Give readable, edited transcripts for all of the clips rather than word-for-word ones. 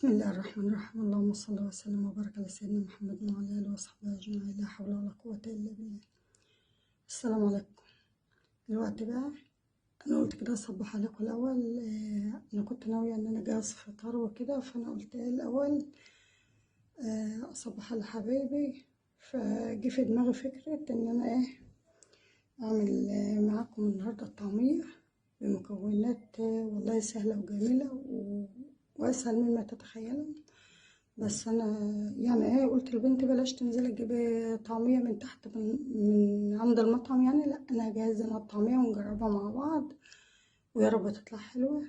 بسم الله الرحمن الرحيم. اللهم صل وسلم وبارك على سيدنا محمد وعلى اله وصحبه اجمعين، لا حول ولا قوة الا بالله. السلام عليكم. دلوقتي بقى انا قلت كده اصبح عليكم الاول. انا كنت ناوية ان انا اجهز فطار وكده، فانا قلت ايه الاول اصبح على حبايبي. فجه في دماغي فكرة ان انا ايه اعمل معاكم النهارده الطعمية بمكونات والله سهلة وجميلة واسهل مما تتخيلون. بس انا يعني ايه قلت للبنت بلاش تنزلي تجيبي طعميه من تحت من عند المطعم، يعني لا انا هجهز انا الطعمية ونجربها مع بعض ويا رب تطلع حلوة.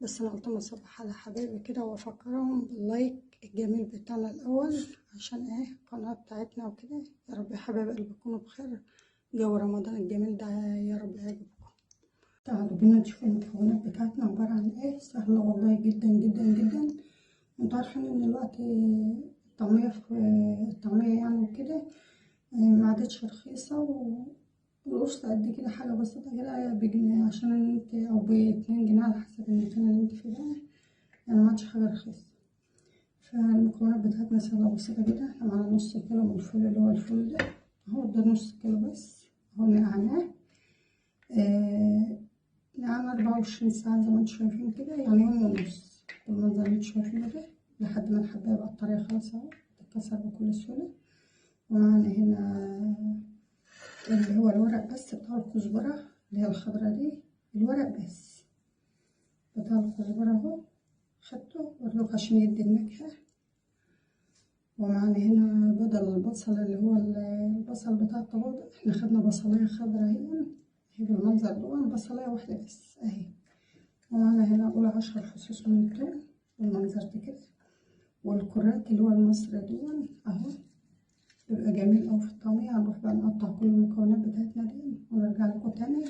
بس انا قلت ما اصبح على حبايبي كده وافكرهم باللايك الجميل بتاعنا الاول عشان ايه القناة بتاعتنا وكده. يا رب يا حبايب قلبي تكونوا بخير، جو رمضان الجميل ده يا رب يعجبكم. تعالوا بينا نشوف المكونات بتاعتنا عبارة عن ايه. سهلة والله جدا جدا جدا. انتوا عارفين ان الوقت الطعمية في الطعمية يعني وكده ما عادتش رخيصة، والقرص قد كده حاجة بسيطة كده بجنيه عشان انت او ب2 جنيه على حسب المكان اللي انت فيه بقى، يعني ما عادش حاجة رخيصة. فالمكونات بتاعتنا سهلة بسيطة جدا. احنا معانا نص كيلو من الفول اللي هو الفول ده اهو، ده نص كيلو بس اهو نقعناه نقعنا 24 ساعة زي ما انتوا شايفين كده، يعني يوم ونص بالمنظر اللي انتوا شايفينه ده لحد ما الحباية بقى الطرية خلاص اهو تتكسر بكل سهولة. ومعانا هنا اللي هو الورق بس بتاع الكزبرة اللي هي الخضرة دي، الورق بس بتاع الكزبرة اهو خدته برضك عشان يدي النكهة. ومعانا هنا بدل البصل اللي هو البصل بتاع الطبق احنا خدنا بصلاية خضرا اهي بالمنظر ده، بصلاية واحدة بس اهي. ومعانا هنا قول 10 فصوص من التوم بالمنظر ده كده، والكرات اللي هو المصري دون اهو بيبقى جميل اوي في الطعمية. هنروح بقى نقطع كل المكونات بتاعتنا دي ونرجع لكم تاني.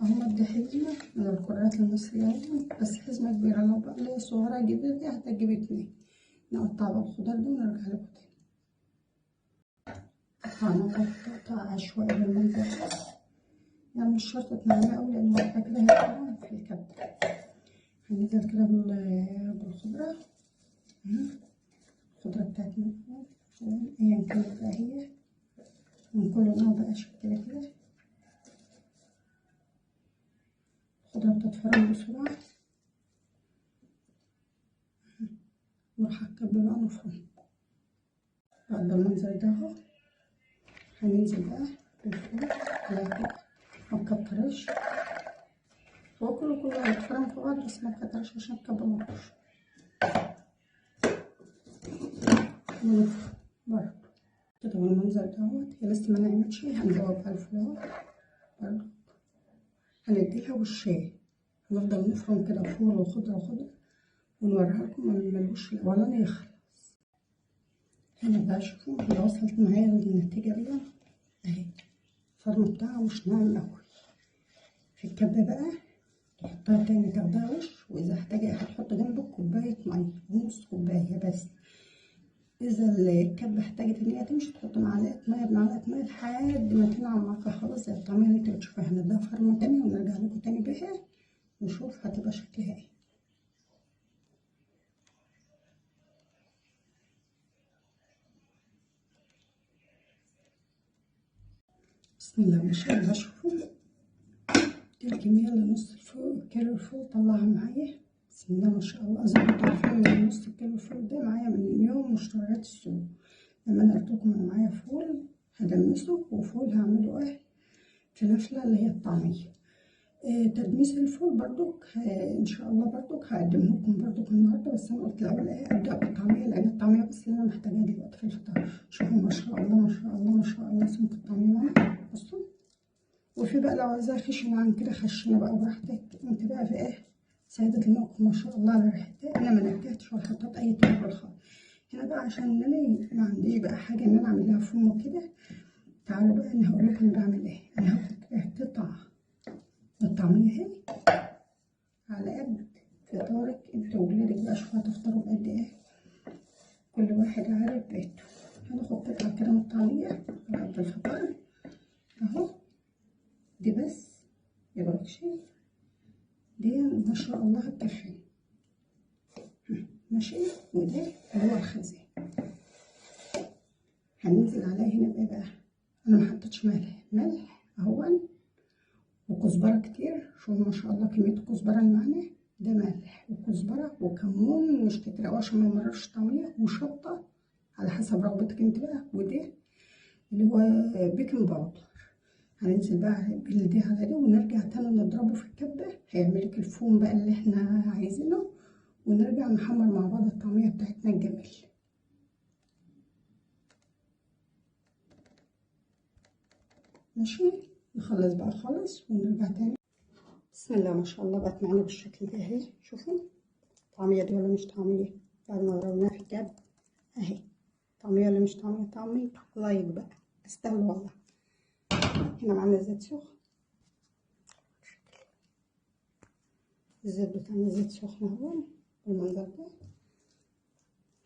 اهو دي حزمة من الكرات المصري اهي، بس حزمة كبيرة، لو بقى اللي هي صغيرة جدا دي هتجيب 2. نقطع بقى الخضار ده ونرجع لكم تاني. قطعنا بقى تقطع عشوائي بالمنظر ده، يعني مش شرط تنعمها أوي لأن هو كده هيتفرم في الكبة. هننزل كده بالخضرة، الخضرة بتاعتنا أيا كانت بقى هي من كل نوع بقى شكلها كده. الخضرة بتتفرم بسرعة. نروح على الكبة بقى نفرم بعد المنظر ده اهو. هننزل بقى بالفول على كده، ما نكترش، هو كله هيتفرم في بعض بس ما نكترش عشان الكبة متطرش. ونفرم برضه كده بالمنظر دوت. هي لسه ما نعمتش، هنجاوب على الفول اهو برضه، هنديها وشين. هنفضل نفرم كده فول وخضرة وخضرة ونوريها لكم لما الوش الأولاني يخلص. هنا بقى شوفوا هي وصلت معايا للنتيجة دي اهي، الفرن بتاعها مش ناعم أوي. في الكبة بقى تحطها تاني تاخدها وش، وإذا احتاجت هتحط جنبك كوباية مية، نص كوباية بس. إذا الكبة احتاجت إن هي تمشي تحط معلقة مية بمعلقة مية لحد ما تنعم معاكي خالص زي الطعمية اللي انتوا بتشوفوها. هنديها فرمة تاني ونرجع لكم تاني بيها نشوف هتبقى شكلها ايه. بسم الله ما شاء الله. شوفوا دي الكمية اللي نص كيلو الفول طلعها معايا، بسم الله ما شاء الله. زي ما انتوا عارفين ان نص كيلو الفول ده معايا من يوم مشتريات السوق، لما انا قلت لكم انا معايا فول هدمسه وفول هعمله ايه فلافلة اللي هي الطعمية. تدميس الفول برضك ان شاء الله برضك هقدمه لكم برضك النهارده، بس انا قلت الاول ايه ابدا بالطعميه لان الطعمية بس اللي انا محتاجاها دلوقتي في الفطار. شوفوا ما شاء الله ما شاء الله ما شاء الله سمك الطعمية معايا، بصوا. وفي بقى لو عايزاها خشنه عن كده خشنه بقى براحتك انت بقى في ايه سيده الموقف ما شاء الله على ريحتها. انا ما نكهتش ولا حطيت اي توابل خالص. هنا بقى عشان انا ما عنديش بقى حاجة ان انا اعمل لها فوم وكده، تعالوا بقى انا هقول لكم انا بعمل ايه. انا هاخد قطعه الطعمية اهي على قد فطارك انت وولادك بقى، شوفوا هتفطروا بقد ايه، كل واحد عارف بيته. هناخد قطعه كده من الطعمية على قد الفطار اهو، دي بس يبقى شيء دي ما شاء الله هتكفي. ماشي. وده اللي هو الخزي. هننزل عليه هنا بايه بقى؟ انا ما حطيتش ملح، ملح اهو، وكزبره كتير. شوفوا ما شاء الله كمية الكزبره اللي معانا، ده ملح وكزبره وكمون مش كتير قوي عشان ما يمررش الطعمية، وشطه على حسب رغبتك انت بقى، وده اللي هو baking powder. هننزل بقى بالده على ده، ونرجع تاني نضربه في الكبه، هيعملك الفوم بقى اللي احنا عايزينه، ونرجع نحمر مع بعض الطعمية بتاعتنا الجميل. ماشي، نخلص بقى خالص ونرجع تاني. بسم الله ما شاء الله بقت معانا بالشكل ده اهي. شوفوا طعميه دي ولا مش طعميه؟ بعد ما ضربناها في الكب اهي، طعميه ولا مش طعميه؟ طعميه. like بقى، استاهل والله. هنا معانا زيت سخن، الزيت بتاعنا زيت سخن اهو بالمنظر ده.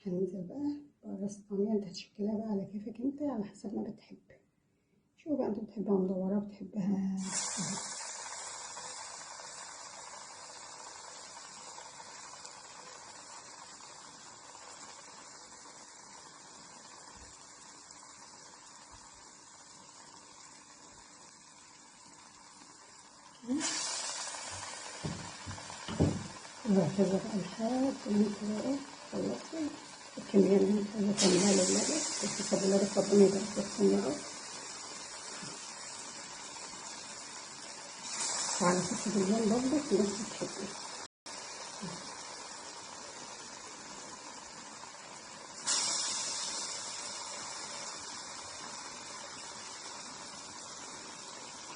هننزل بقى بقرص الطعمية، انت هتشكلها بقى على كيفك انت، على حسب ما بتحب. شوف بقى انت بتحبها مدورة، بتحبها اهي. وهكذا بقى لحد ما انت بقى ايه خلصتي الكمية اللي انت عايزة تعمليها لولادك، بس ولادك ربنا يبارك لكم يا رب. وعلى حسب اللون برضه في ناس بتحبه.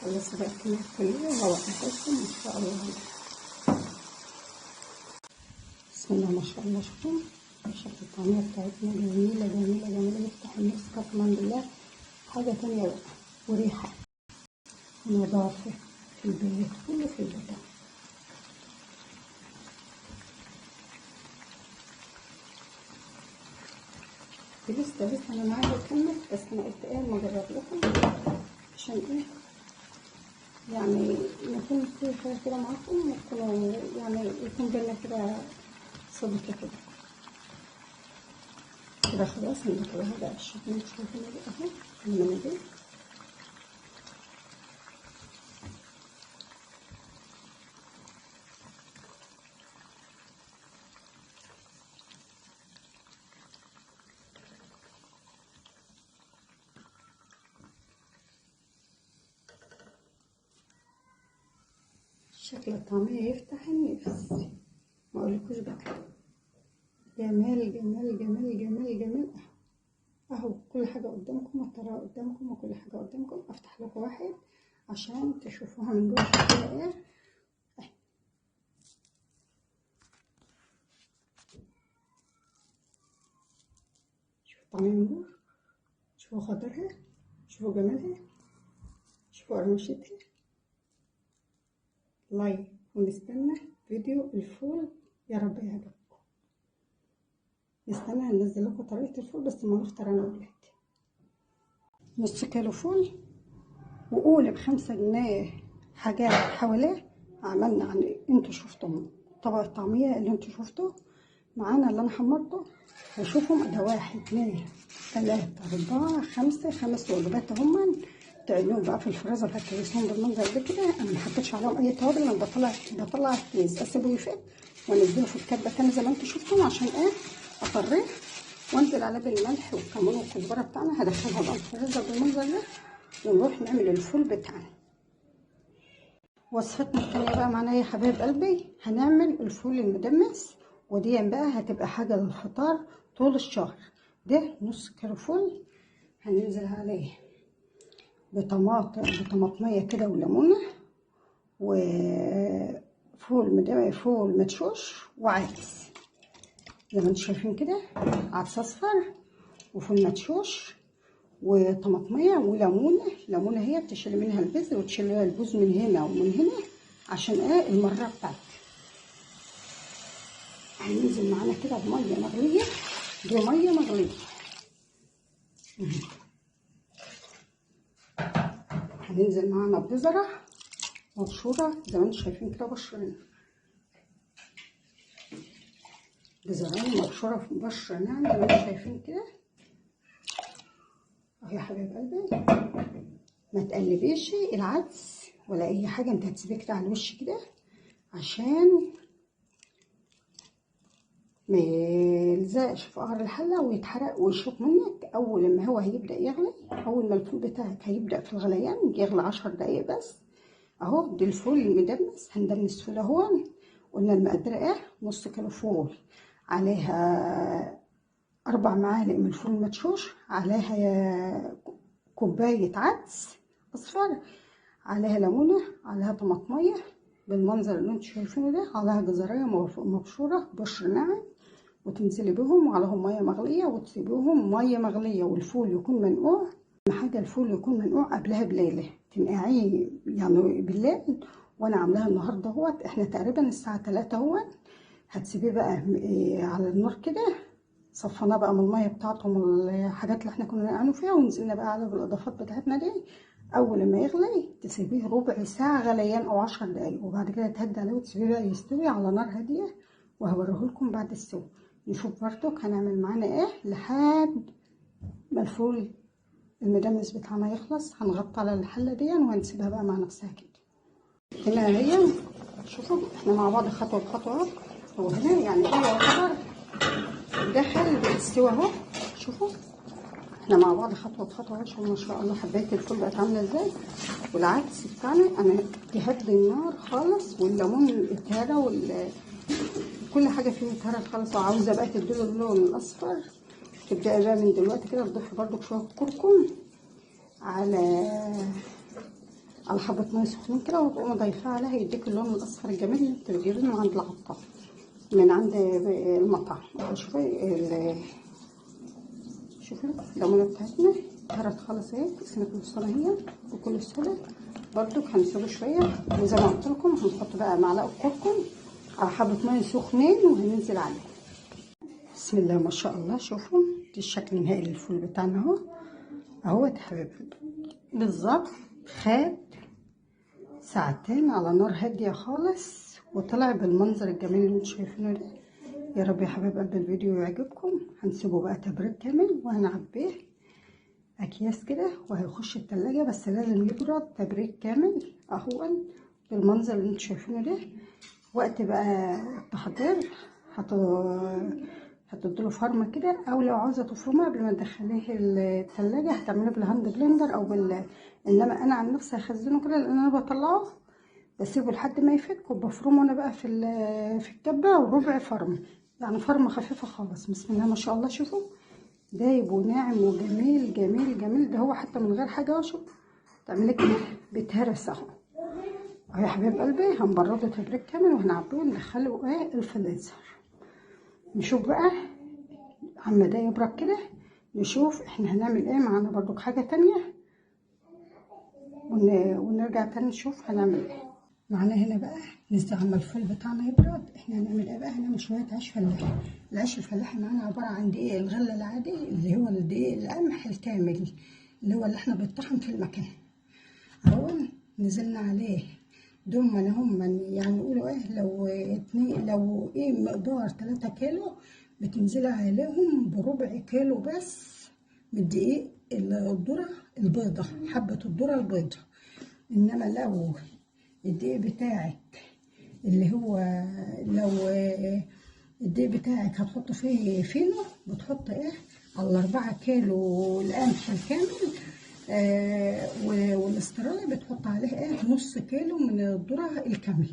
خلصت بقى الكمية كلها وهوقفها لكم ان شاء الله. بسم الله ما شاء الله. شفتوا شكل الطعمية بتاعتنا جميلة جميلة جميلة، يفتح النفس قسما بالله، حاجة تانية بقى، وريحة ونظافة في البيت، كله في البيت. لسه انا معايا اكمل، بس انا قلت ايه ما اجرب لكم عشان ايه يعني نكون في خير كده معاكم، وتكونوا يعني يكون بينا كده صدق كده كده. خلاص هندخلها بقى بالشكل اللي انتوا شايفينه ده اهو، المناديل. شكل الطعمية يفتح النفس، ما اقولكوش بقى، جمال جمال جمال جمال جمال اهو. كل حاجة قدامكم، والطريقة قدامكم، وكل حاجة قدامكم. افتح لكم واحد عشان تشوفوها من جوه شكلها ايه. شوفوا الطعمية من جوه، شوفوا خضرها، شوفوا جمالها، شوفوا قرمشتها. like، ونستنى فيديو الفول، يا رب يعجبكم. نستنى هنزل لكم طريقة الفول بس ما نفطر انا وولادي. نص كيلو فول وقول ب5 جنيه حاجات حواليه. عملنا عن انتوا شفتم طبق الطعمية اللي انتوا شفتوه معانا اللي انا حمرته، وشوفهم ده 1 2 3 4 5 5 وجبات هما. تعملوهم بقى في الفريزر، هتكيسهم بالمنظر ده كده. انا ما حطيتش عليهم اي توابل، انا بطلع الكيس اسيبه يفك وانزله في الكبه تاني زي ما انتوا شفتم، عشان ايه اطريه، وانزل عليه بالملح والكمون والكزبره بتاعنا. هدخلها بقى الفريزر بالمنظر ده، ونروح نعمل الفول بتاعنا. وصفتنا التانية بقى معانا يا حبايب قلبي، هنعمل الفول المدمس، ودي بقى هتبقى حاجة للفطار طول الشهر. ده نص كيلو فول هننزل عليه بطماطم، بطماطميه كده وليمونه، وفول فول مدشوش، وعدس زي ما انتم شايفين كده، عدس اصفر وفول مدشوش وطماطميه وليمونه. ليمونه هي بتشيل منها البذر وتشيل البوز من هنا ومن هنا عشان ايه المرة بتاعتك. هننزل معانا كده بميه مغليه، بميه مغليه. هننزل معانا بجزرة مبشورة زي ما انتم شايفين كده، بشرين. جزرايه مبشورة في مبشرة ناعمة زي ما انتم شايفين كده اهو يا حبايب قلبي. ما تقلبيش العدس ولا اي حاجة، انت هتسيبيه كده على الوش كده عشان ما يلزقش في قعر الحلة ويتحرق ويشوط منك. اول ما هو هيبدا يغلي، اول ما الفول بتاعك هيبدا في الغليان يغلي 10 دقايق بس اهو. ده الفول المدمس، هندمس فول اهو. قلنا المقادير ايه؟ نص كيلو فول، عليها 4 معالق من الفول المدشوش، عليها كوباية عدس اصفر، عليها ليمونه، عليها طماطميه بالمنظر اللي انتوا شايفينه ده، عليها جزريه مبشوره بشر ناعم، وتنزلي بهم وعليهم مية مغليه، وتسيبيهم مية مغليه. والفول يكون منقوع، حاجة الفول يكون منقوع قبلها بليلة، تنقعيه يعني بالليل. وانا عاملاها النهارده اهوت، احنا تقريبا الساعة 3 اهوت. هتسيبيه بقى على النار كده، صفناه بقى من المية بتاعته من الحاجات اللي احنا كنا نقعانه فيها، ونزلنا بقى على بالاضافات بتاعتنا دي. اول ما يغلي تسيبيه ربع ساعة غليان او 10 دقايق، وبعد كده تهدي عليه وتسيبيه بقى يستوي على نار هادية، وهوريهولكم بعد السوا. نشوف برضك هنعمل معانا ايه لحد ما الفول المدمس بتاعنا يخلص. هنغطي على الحلة دي وهنسيبها بقى مع نفسها كده. هنا هي شوفوا احنا مع بعض خطوة بخطوة. هو هنا يعني ايه يعتبر دخل بالسوا اهو. شوفوا احنا مع بعض خطوة بخطوة. شوفوا ما شاء الله حبايه الفول بقت عامله ازاي. والعدس بتاعنا انا تهدي النار خالص، والليمون اتهرى كل حاجة فيه اتهرت خالص. وعاوزه بقى تديله اللون الاصفر، تبداي بقى من دلوقتي كده تضيفي برضو شوية كركم على حبه مية سخنين كده، وتقومي ضايفاها عليها، يديك اللون الاصفر الجميل اللي انت بتجيبيه من عند العطار، من عند المطعم. شوفي شوفي الليمونه بتاعتنا اتهرت خالص اهي، قسمت نصها اهي بكل سهولة. برضو هنسيبه شوية، وزي ما قلت لكم هنحط بقى معلقه كركم على حبه مية سخنين وهننزل عليه. بسم الله ما شاء الله. شوفوا ده الشكل النهائي للفول بتاعنا اهو اهو يا حبايبي بالظبط. خد ساعتين على نار هادية خالص، وطلع بالمنظر الجميل اللي انتم شايفينه ده. يا رب يا حبايب قلب الفيديو يعجبكم. هنسيبه بقى تبريد كامل، وهنعبيه اكياس كده وهيخش التلاجة، بس لازم يبرد تبريد كامل اهو بالمنظر اللي انتم شايفينه ده. وقت بقى التحضير هتديله فرمه كده، او لو عاوزه تفرمه قبل ما تدخليه التلاجة هتعمله بال hand blender او انما انا عن نفسي هخزنه كده، لان انا بطلعه بسيبه لحد ما يفك وبفرمه انا بقى في الكبه، وربع فرمه يعني فرمه خفيفة خالص. بسم الله ما شاء الله. شوفوا دايب وناعم وجميل جميل جميل. ده هو حتى من غير حاجة، شوف تعملي كده بيتهرس اهو. اهو يا حبايب قلبي هنبرده تبريد كامل وهنعبيه وندخله ايه الفريزر. نشوف بقى عما ده يبرد كده، نشوف احنا هنعمل ايه. معانا برضو حاجة تانية ونرجع تاني نشوف هنعمل ايه. معانا هنا بقى لسه عما الفول بتاعنا يبرد، احنا هنعمل ايه بقى؟ هنعمل شوية عيش فلاحي. العيش الفلاحي معانا عبارة عن دقيق الغلة العادي اللي هو الدقيق القمح الكامل اللي هو اللي احنا بنطحن في المكان اهو. نزلنا عليه دول هم يعني نقولوا ايه، لو اتنين لو ايه مقدار 3 كيلو بتنزلي عليهم بربع كيلو بس من دقيق الذرة البيضة، حبه الذرة البيضة. انما لو الدقيق بتاعك اللي هو لو الدقيق بتاعك هتحط فيه فينو، بتحط ايه على 4 كيلو القمح الكامل والاسترالي بتحط عليه ايه نص كيلو من الذرة الكامل.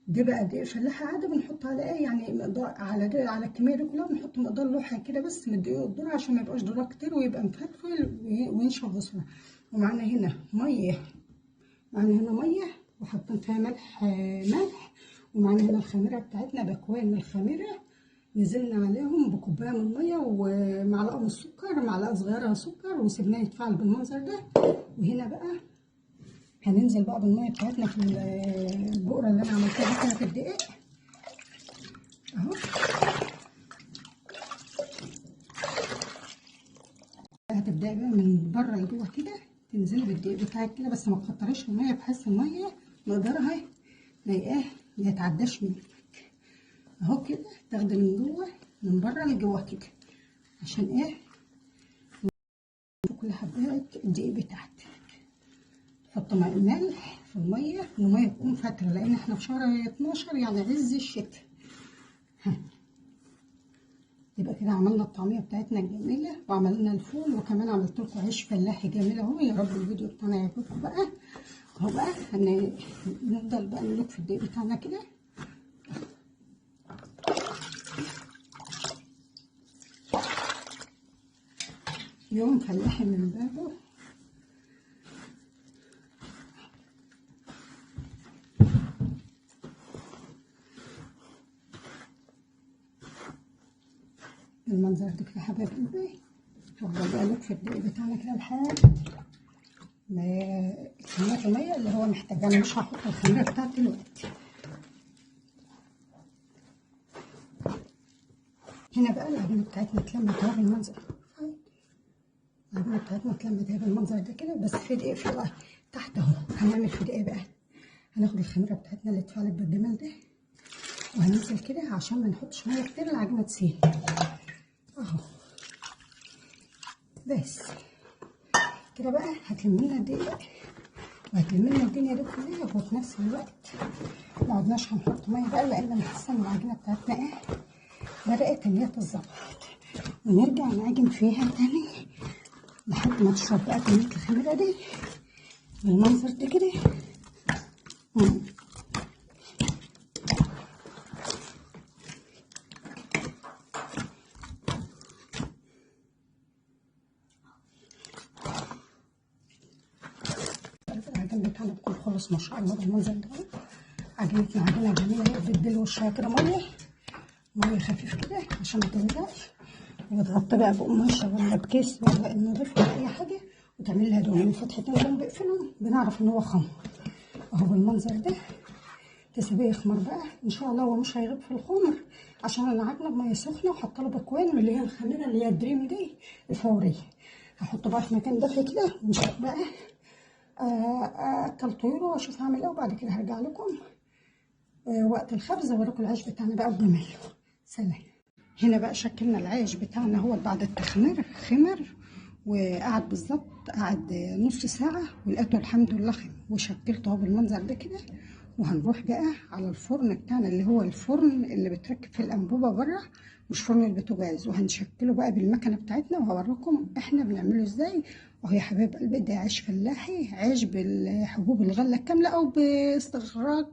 دي بقى دقيق فلاحة عادي بنحط على ايه يعني مقدار على الكمية دي كلها بنحط مقدار لوحة كده بس من دقيق الذرة عشان ما يبقاش ذره كتير ويبقى مفلفل وينشف بسرعة. ومعانا هنا مية، معانا هنا مية وحاطين فيها ملح ومعانا هنا الخميره بتاعتنا باكوين من الخميره نزلنا عليهم بكوبايه من المية ومعلقة من السكر، معلقه صغيرة سكر، وسيبناه يتفاعل بالمنظر ده. وهنا بقى هننزل بقى بالمية بتاعتنا في البقرة اللي انا عملتها بتاعت الدقيق اهو. هتبداي بقى من بره لجوه كده، تنزلي بالدقيق بتاعك كده، بس ما تكتريش المية بحيث المية مقدارها ما ايه ما يتعداش منك. اهو كده، تاخدي من جوه من بره لجوه كده، عشان ايه؟ كل حبايه الدقيق بتاعتك. تحط ملح في المية، المية تكون فاتره لان احنا في شهر 12 يعني عز الشتاء. يبقى كده عملنا الطعمية بتاعتنا الجميلة، وعملنا الفول، وكمان عملت لكم عيش فلاحي جميل اهو. يا رب الفيديو بتاعنا يعجبكم بقى. اهو بقى هنفضل بقى نلوك في الدقيق بتاعنا كده. يوم فلاحي من بابه. المنظر ده كده حبايب قلبي. هفضل بقى لك في الدقيق بتاعنا كده لحد ما كمية المية اللي هو محتاجها. انا مش هحط الخميرة بتاعتي دلوقتي. هنا بقى العجينة بتاعتنا اتلمت اهو بالمنظر، العجينة بتاعتنا اتلمت اهي بالمنظر ده كده، بس في دقيق في تحت اهو. هنعمل في دقيق بقى، هناخد الخميرة بتاعتنا اللي اتفعلت بالجمال ده، وهننزل كده عشان ما نحطش مية كتير العجينة تسيل اهو. بس كده بقى هتلم لنا الدقيق وهتلم لنا الدنيا دي كلها، وفي نفس الوقت ما عدناش هنحط مية بقى، لان انا حاسه ان العجينة بتاعتنا ايه بدات ان هي تتظبط. ونرجع نعجن فيها تاني لحد ما تشرب بقى كمية الخميره دي بالمنظر ده كده. العجين بتاعنا بيكون خلص ما شاء الله بالمنظر ده. عجينتنا عجينه جميلة، بتبل وشها كده مية مية خفيف كده عشان ما تلزقش، وتغطي بقى بقماشه ولا بكيس ولا نضيف ولا اي حاجة، وتعمل لها دهون. الفتحتين دول بقفلهم بنعرف ان هو خمر اهو بالمنظر ده. تسيبيه يخمر بقى ان شاء الله، هو مش هيغيب في الخمر عشان انا عاجنه بميه سخنة وحاطه له بكوان اللي هي الخميره اللي هي دريم دي الفورية. هحطه بقى في مكان دافي كده ونشوف بقى اكل طيوره واشوف هعمل ايه، وبعد كده هرجع لكم وقت الخبز واوريكم العيش بتاعنا بقى بجماله. سلام. هنا بقى شكلنا العيش بتاعنا هو بعد التخمير، خمر وقعد بالظبط قعد نص ساعة ولقيته الحمد لله خمر، وشكلته اهو بالمنظر ده كده. وهنروح بقى على الفرن بتاعنا اللي هو الفرن اللي بتركب في الانبوبة بره، مش فرن البوتاجاز، وهنشكله بقى بالمكنه بتاعتنا وهوريكم احنا بنعمله ازاي. وهي يا حبايب قلبي ده عيش فلاحي، عيش بالحبوب الغلة الكاملة او باستخراج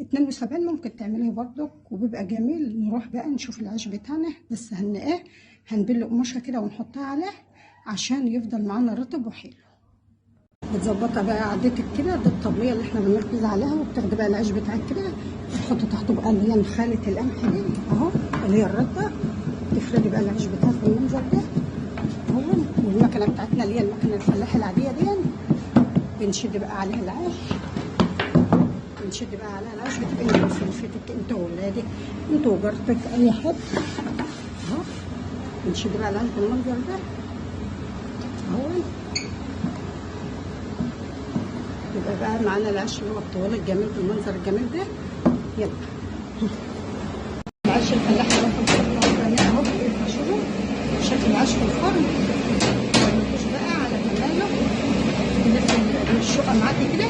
72 ممكن تعمليه برضك وبيبقى جميل. نروح بقى نشوف العيش بتاعنا، بس هن ايه هنبل قماشة كده ونحطها عليه عشان يفضل معانا رطب وحلو. بتظبطها بقى قعدتك كده، ده الطبلية اللي احنا بنركز عليها، وبتاخدي بقى العيش بتاعك كده وتحطي تحته بقى اللي هي نخاله القمح دي اهو اللي هي الردة، تفردي بقى العيش بتاعك بالمنظر ده اهو. والمكنه بتاعتنا اللي هي المكنه الفلاحة العادية دي بنشد بقى عليها العيش، بنشد بقى عليها العيش، بتبقي انت وسلفتك انت وولادك انت وجارتك اي حد اهو. بنشد بقى العيش بالمنظر ده اهو. يبقى بقى معانا العيش اللي هو الطويل الجميل بالمنظر الجميل ده. يلا العيش الفلاحي اللي هو في الفرن اهو، شوفوا شكل العيش في الفرن، مش بقى على جماله. تلف الشقة معاكي كده،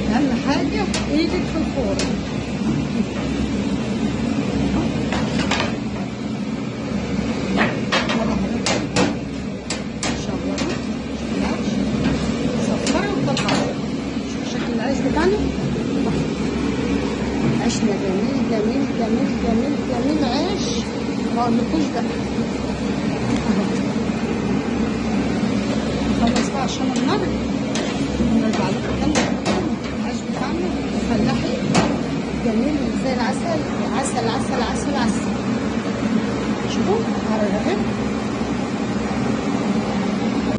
اهم حاجة ايدك في الفرن. يلا حبيبتي ان شاء الله العيش صفرة وطلعه. شوف شكل العيش بتاعنا، عيشنا جميل جميل جميل جميل جميل، عيش ما اقولكوش بقى اهو. خلص بقى عشان النار ونرجع لكم تاني. العيش بتاعنا فلاحي جميل زي العسل، عسل عسل عسل عسل. شوفوا على الرغيف.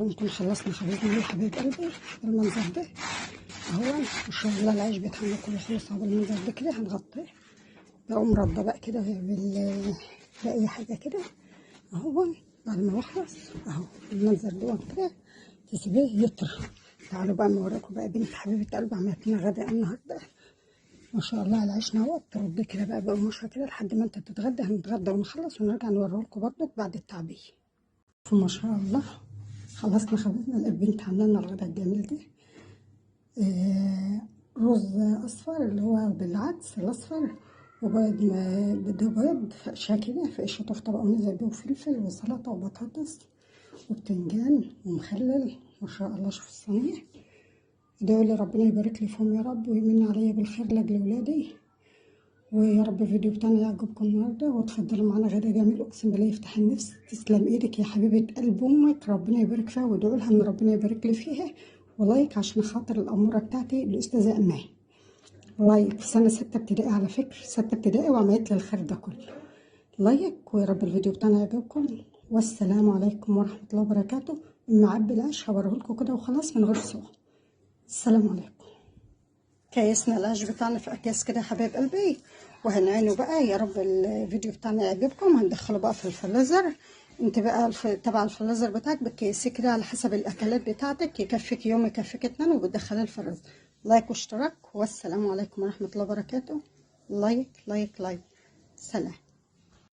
نكون خلصنا خبزنا يا حبايب قلبي بالمنظر ده اهو. ان شاء الله العيش بتاعنا كله خلص اهو بالمنظر ده كده. هنغطيه بقى مرده بقى كده باي حاجة كده اهو. بعد ما يخلص اهو بالمنظر ده كده تسيبيه يطرى. تعالوا بقى ما اوريكم بقى بنت حبيبه قلبي عملت لنا غدا النهارده. ما شاء الله على العيش اهوت. ترد كده بقى بقماشة كده لحد ما انت تتغدى. هنتغدى ونخلص ونرجع نوريه لكم برضك بعد التعبية. ما شاء الله خلصنا خبزنا. البنت عامله لنا الغدا الجميل ده، رز اصفر اللي هو بالعدس الاصفر، وبيض ده بيض فقشاه كده، فقشته في طبق ونزل بيه، وفلفل وسلطة وبطاطس وبتنجان ومخلل. ما شاء الله شوف الصينية. ادعوا لي ربنا يبارك لي فيهم يا رب، ويمن عليا بالخير لاجل ولادي. ويا رب الفيديو بتاعنا يعجبكم النهارده، وتفضلوا معانا غدا جميل اقسم بالله يفتح النفس. تسلم ايدك يا حبيبه قلب امك، ربنا يبارك فيها، وادعوا لها ان ربنا يبارك لي فيها. و like عشان خاطر الاموره بتاعتي الاستاذة امان. like في سنة 6 ابتدائي على فكرة، 6 ابتدائي وعملت لي الخير ده كله. like، ويا رب الفيديو بتاعنا يعجبكم. والسلام عليكم ورحمة الله وبركاته. معبي العيش هوريهولكم كده وخلاص من غير صور. السلام عليكم. كيسنا العيش بتاعنا في اكياس كده يا حبايب قلبي، وهنعينه بقى. يا رب الفيديو بتاعنا يعجبكم. هندخله بقى في الفريزر. انت بقى تبع الفريزر بتاعك بتكيسيه كده على حسب الاكلات بتاعتك، يكفيك يوم يكفيك 2، وبتدخليه الفريزر. like واشتراك، والسلام عليكم ورحمة الله وبركاته. like like like. سلام.